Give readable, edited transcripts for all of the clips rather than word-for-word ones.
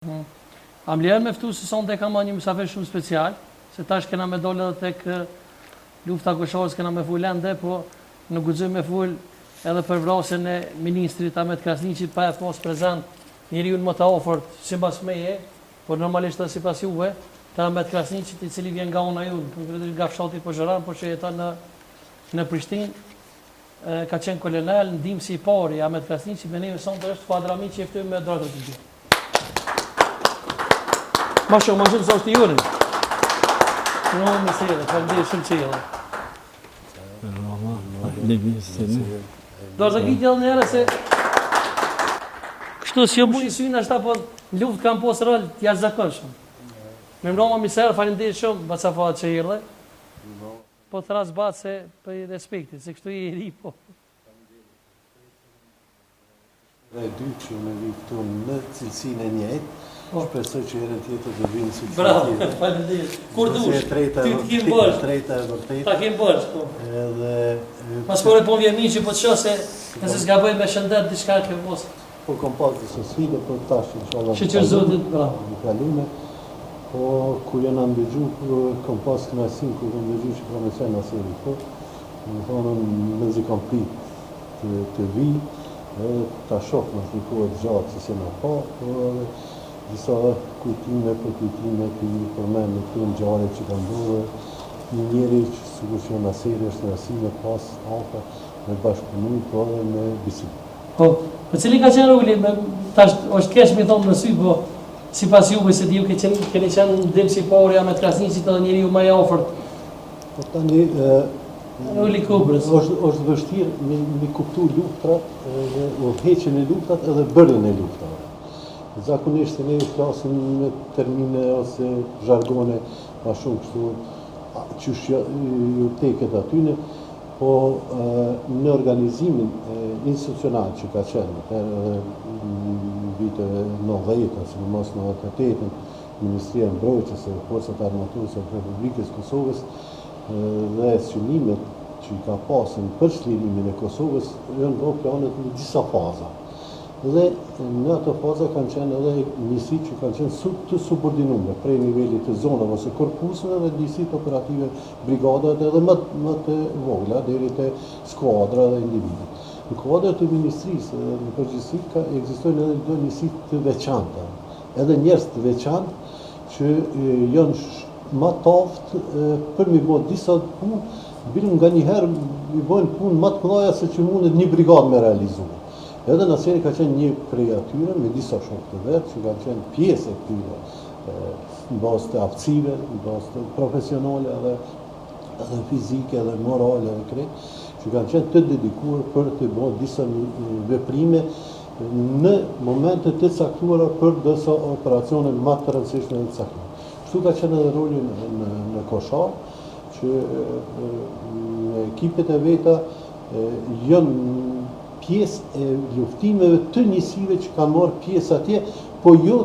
A më lejon me ftu se sonte kam një mysafir shumë special, se tash kena me dal edhe tek lufta e Kosharës kena me fol ende, po nuk guxoj me fol edhe për vrasjen e ministrit Ahmet Krasniqit pa e pas prezent njeriun më të afërt sipas meje, por normalisht edhe sipas juve, të Ahmet Krasniqit i cili vjen nga ona jonë, konkretisht nga fshati Pozheran, por që jeton në në Prishtinë. Ka qenë kolonel, ndihmësi i parë i Ahmet Krasniqit, me neve sonte është Fuad Ramiqi e ftojmë me duartrokitje. Ma shumë, ma shumë, sa është i joni. Në më si edhe, faleminderit shumë që edhe. Rama, faleminderit. Duartrokitje edhe një herë se... Kështu si jo buj synë ashta, po në luftë kam pos rol të jashtëzakonshëm. Mirëmbrama mirë se erdhe, faleminderit shumë, baca Fuad që erdhe. Po thras bacë se prej respektit, se kështu je i ri po. Hera e dytë që unë vi këtu në cilësinë e njëjtë, po. shpresoj që herën tjetër do vi në cilësinë Bravo, tjetër. Faleminderit. Kur dush? E treta e vërtetë, e treta e vërtetë. Ta kem borxh, po. Edhe Pas pore po vjen mirë që po të shoh se nëse s'gaboj me shëndet diçka ke mos. Po kom pas disa sfide, po tash inshallah. Shyqyr Zotit, bravo. Në kalume. Po kur jena ndëgju, kom pas kënaqësinë kur kom ndëgju që ka me qenë Naseri këtu. Domethonë unë mezi kam prit të, të vi edhe ta shoh mas një kohe të gjatë që s'jena pa, po edhe disa kujtime për kujtime të i përmend në këto ngjarje që kanë ndodhur. Një njeri që sikur që Naseri është kënaqësi me pas afër, me bashkëpunu, po edhe me bisedu. Po, po cili ka qenë roli, me, tash është keq me thonë në sy, po sipas juve se di ju ke qenë, keni qenë ndihmësi i parë i Ahmet Krasniqit edhe njeriu më i afërt. Po tani e, Roli i Kobrës. Është është vështirë me me kuptu luftrat edhe udhëheqjen e luftrat edhe bërjen e luftrave. Zakonisht se ne flasim me termine ose zhargone ma shumë kështu qysh ju teket atyne, Po në organizimin institucional që ka qenë atëherë edhe në viteve 90-ta, sidomos 98-ën, Ministria e Mbrojtjes dhe Forcat e Armatosura të Republikës së Kosovës dhe synimet që i ka pasën për çlirimin e Kosovës janë bërë planet në disa faza. Dhe në ato faza kanë qenë edhe njësitë që kanë qenë të subordinume prej nivelit të zonave ose korpuseve dhe njësitë operative brigadat edhe më më të vogla deri te skuadra dhe individët. Në kuadër të ministrisë dhe në përgjithësi ka ekzistojnë edhe do njësi të veçanta, edhe njerëz të veçantë që janë ma t'aftë për mi bo disa punë, bile nganjëherë i bojnë punë ma të mëdha se që mundet një brigadë me realizu. Edhe Naseri ka qenë një prej atyre, me disa shokë të vet, që kanë qenë pjesë e këtyre në bazë të aftësive, në bazë të profesionale edhe edhe fizike edhe morale edhe krejt, që kanë qenë të dedikuar për të bërë disa veprime në momente të caktuara për disa operacione më të rëndësishme dhe të caktuara. Kështu ka qenë edhe roli në, në, në Koshar, që me ekipet e veta janë pjesë e luftimeve të njësive që kanë marrë pjesë atje, po jo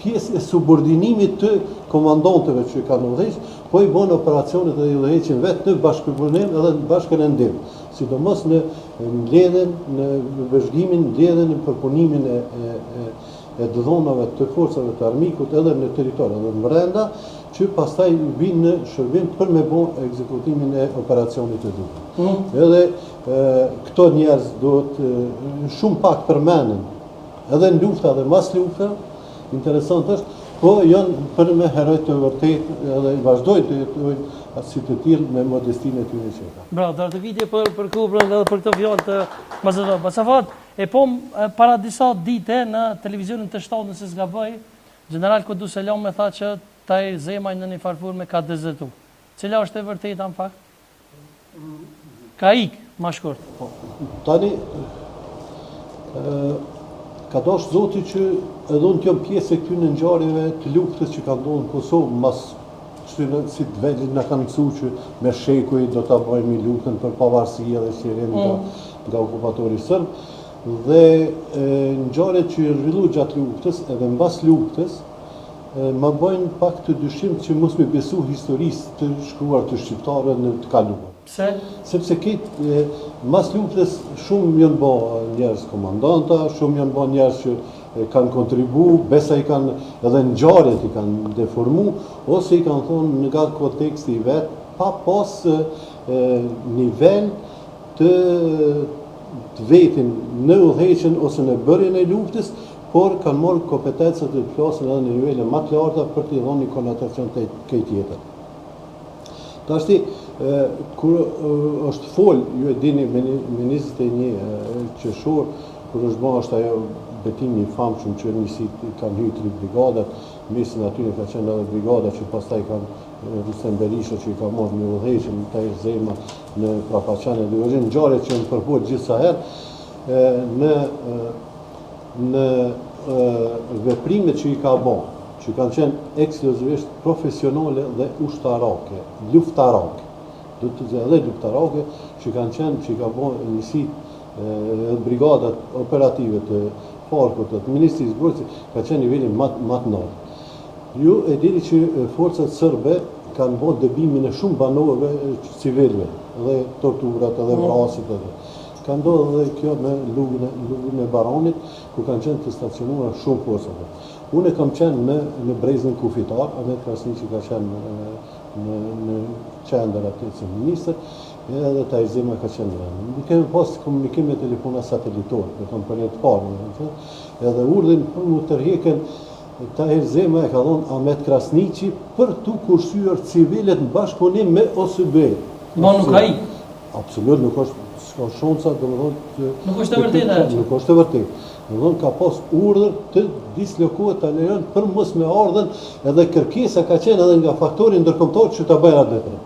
pjesë e subordinimit të komandantëve që kanë udhëheq, po i bënë operacionet dhe i udhëheqin vetë në bashkëpunim edhe në bashkërendim, sidomos në mbledhjen, në vëzhgimin, mbledhjen në përpunimin e, e, e, e të dhonave të forcave të armikut edhe në territor edhe në brenda, që pastaj vinë në shërbim për me bo ekzekutimin e operacionit të duhur. Mm. Edhe e, këto njerëz duhet shumë pak përmenden Edhe në lufta dhe mas lufta, interesant është, po janë për me heroj të vërtet edhe vazhdojnë të jetojnë si të tillë me modestinë e tyre që ka. Bravo, duartrokitje për për Kobrën dhe për këto fjalë të Mazador. Basafat, e po para disa dite në televizionin T7 nëse s'gaboj, General Kudus Selami tha që Tahir Zemaj në një farë forme ka dezertu. Cila është e vërteta në fakt? Ka ik, ma shkurt. Po, tani, ka dashtë Zoti që edhe unë të jam pjesë e këtyre ngjarjeve të luftës që ka ndodhur në Kosovë, mas që si të vegjël na kanë mësu që me shekuj do ta bëjmë luftën për pavarësi edhe çlirim nga, mm. nga okupatori serb. Dhe ngjarjet që janë zhvillu gjatë luftës edhe mbas luftës, Më bëjnë pak të dyshimtë që mos me besu historisë të shkruar të shqiptarëve në të kaluar. Pse? Sepse krejt mas luftës shumë janë bo njerëz komandanta, shumë janë bo njerëz që kanë kontribu, besa i kanë edhe ngjarjet i kanë deformu, ose i kanë thonë nga konteksti i vet, pa pas nivel të të vetin në udhëheqjen ose në bërjen e luftës, por kanë marrë kompetencat të flasin edhe në nivele më të larta për t'i dhënë një konotacion të krejt tjetër. Tashti, kur është fol, ju e dini me 21 qershor, kur është ba është ajo betimi i famshëm që njësit kanë hy tri brigadat, mesin atyre ka qenë edhe brigada që pastaj kanë Rrustem Berisha që i ka marrë një udhëheqje, Tahir Zema në Prapaqan e Dukagjin, ngjarje që janë përfol gjithsa herë, në në veprimet që i ka bo, që kanë qenë ekskluzivisht profesionale dhe ushtarake, luftarake, do të thotë edhe luftarake, që kanë qenë, që i ka bo njësit edhe brigadat operative të FARK-ut dhe të Ministrisë Mbrojtjes, ka qenë niveli ma të lartë. Ju e dini që forcat serbe kanë bo dëbimin e shumë banorëve civilëve, dhe torturat edhe po. vrasjet edhe. Ka ndodhur edhe kjo në Lugën, Lugën e Baranit, ku kanë qenë të stacionuara shumë forca. Unë kam qenë në në brezin kufitar, Ahmet Krasniqi ka qenë në në qendër aty si ministër, edhe Tahir Zema ka qenë në vend. Ne kemi pas komunikim me telefona satelitor, do thonë për herë të parë, domethënë, edhe urdhrin për mu tërhjekën Tahir Zema e ka dhënë Ahmet Krasniqi për t'u kursyer civilët në bashkëpunim me OSBE. Po nuk ka ik. Absolut nuk është, s'ka shansa, domethënë Nuk është e vërtetë ajo. Nuk është e vërtetë. Domethënë ka pas urdhër të dislokohet ta lejon për mos me ardhën edhe kërkesa ka qenë edhe nga faktori ndërkombëtar që ta bëjnë atë veprim.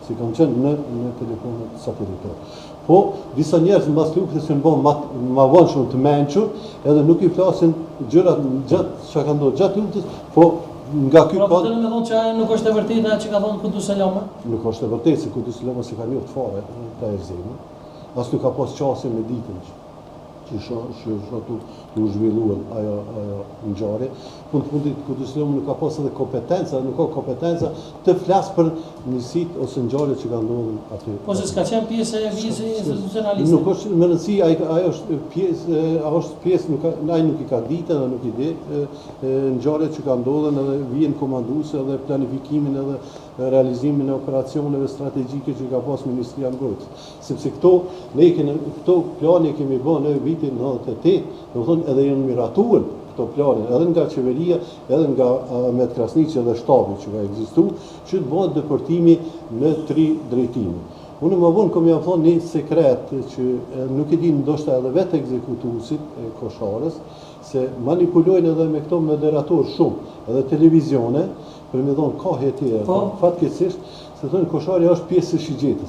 Si kam qenë në në telefonat satelitor. Po, disa njerëz mbas luftës janë bërë ma, ma vonë shumë të mençur, edhe nuk i flasin gjërat gjatë çka ka ndodhur gjatë luftës, po nga ky pra, po me thonë që ajo nuk është e vërtetë ajo që ka thonë Kudus Lama? Nuk është e vërtetë se Kudus Lama s'e ka njoft fare Tahir Zemën. As nuk ka pas qasje me ditën që që sho, që sho tu, tu zhvilluar ajo, ajo ngjarje. Fund fundit, Kudus Lama nuk ka pas edhe kompetenca, nuk ka kompetenca të flas për njësit ose ngjarjet që kanë ndodhur aty. Po se s'ka qenë pjesë e vijës institucionaliste. Nuk është me rëndësi, ai ai është pjesë, a është pjesë, nuk ka, ai nuk i ka ditë edhe nuk i di ngjarjet që kanë ndodhur edhe vijën komanduese edhe planifikimin edhe realizimin e operacioneve strategjike që ka pas Ministria e Mbrojtjes. Sepse këto ne i kemi këto plane i kemi bërë në vitin 98, domethënë edhe janë miratuar këto plane edhe nga qeveria, edhe nga Ahmet Krasniqi dhe shtabi që ka ekzistu, që të bëhet depërtimi në tri drejtime. Unë më vonë kom jam thonë një sekret që nuk e di ndoshta edhe vetë ekzekutuesit e Kosharës, se manipulojnë edhe me këto moderatorë shumë, edhe televizione, për me dhonë kahje tjera, po. fatkeqësisht, se thonë Kosharja është pjesë e shigjetës.